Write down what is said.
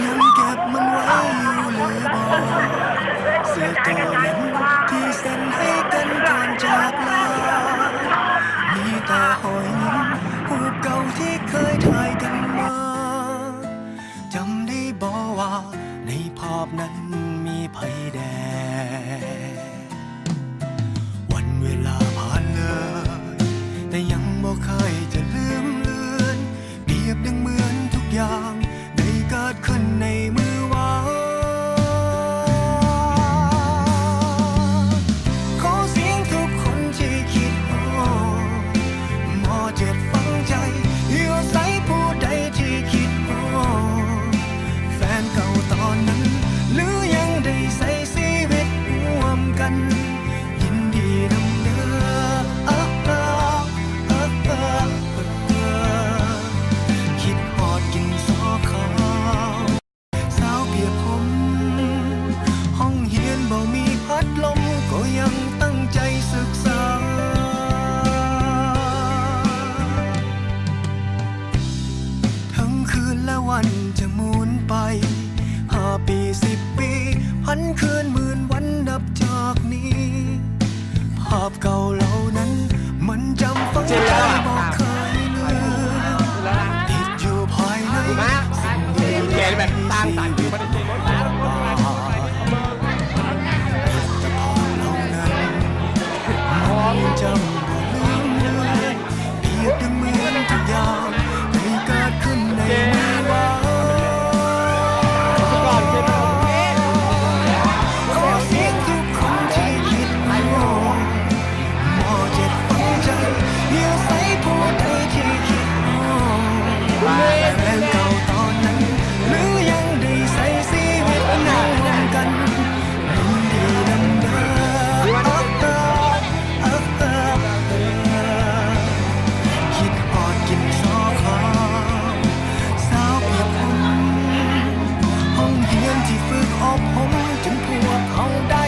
ຍັງເກັບມັນໄວ້ຢູ່ຫຼືບໍ່? ເສື້ອໂຕນັ້ນທີ່ເຊັນໃຫ້ກັນກ່ອນຈາກລາ ມີແຕ່ຮອຍຍິ້ມຮູບເກົ່າທີ່ເຄີຍຖ່າຍກັນມາ. ຈຳໄດ້ບໍ່ວ່າໃນພາບນັ້ນມີໃຜແດ່? ວັນເວລາຜ່ານເລີຍ ແຕ່ຍັງບໍ່ເຄີຍຈະລືມເລືອນ ປຽບດັ່ງເໝືອນທຸກຢ່າງໄດ້ເກີດຂຶ້ນໃນມື້ວານ. ຂໍສຽງທຸກຄົນທີ່ຄິດຮອດ ໝໍເຈັບຝັງໃຈ ຢູ່ໃສຜູ້ໃດທີ່ຄິດຮອດ ແຟນເກົ່າຕອນນັ້ນ ຫຼືຍັງໄດ້ໃຊ້ຊີວິດຮ່ວມກັນ ຍິນດີນຳເດີ ເອີ ເອີ ເອີ ເອີ ຄິດຮອດກິນຊໍເຂົ້າ ສາວປຽກຜົມ ຫ້ອງຮຽນບໍ່ມີພັດລົມ ກໍຍັງຕັ້ງໃຈສຶກສາ. ທັງຄືນແລະວັນຈະໝູນໄປ ຫ້າປີ ສິບປີ ພັນຄືນໝື່ນວັນນັບຈາກນີ້ ພາບເກົ່າເຫຼົ່ານັ້ນ ມັນຈຳຝັງໃຈບໍ່ເຄີຍເລືອນ ຕິດຢູ່ພາຍໃນ ແກແບບຕ່າງສາຍ ຊິບໍ່ໄດ້ເກັ່ງລົດ ມິດຕະພາບເຫຼົ່ານັ້ນ ມັນຈຳບໍ່ລືມເລືອນ ປຽບດັ່ງເໝືອນທຸກຢ່າງທີ່ເກີດຂຶ້ນໃນມື້ວານ. ຂໍສຽງທຸກຄົນທີ່ຄິດຮອດ ໝໍເຈັບຝັງໃຈ ຢູ່ໃສຜູ້ໃດທີ່ຄິດຮອດ ແຟນເກົ່າຕອນນັ້ນ ຫຼືຍັງໄດ້ໃຊ້ຊີວິດຢູ່ຮ່ວມກັນ ຍິນດີນຳເດີ ເອີ ເອີ ເອີ ເອີ ຄິດຮອດກິນຊໍເຂົ້າ ສາວປຽກຜົມ ຫ້ອງຮຽນທີ່ຝຶກອົບຮົມ ຈົນພວກເຮົາໄດ້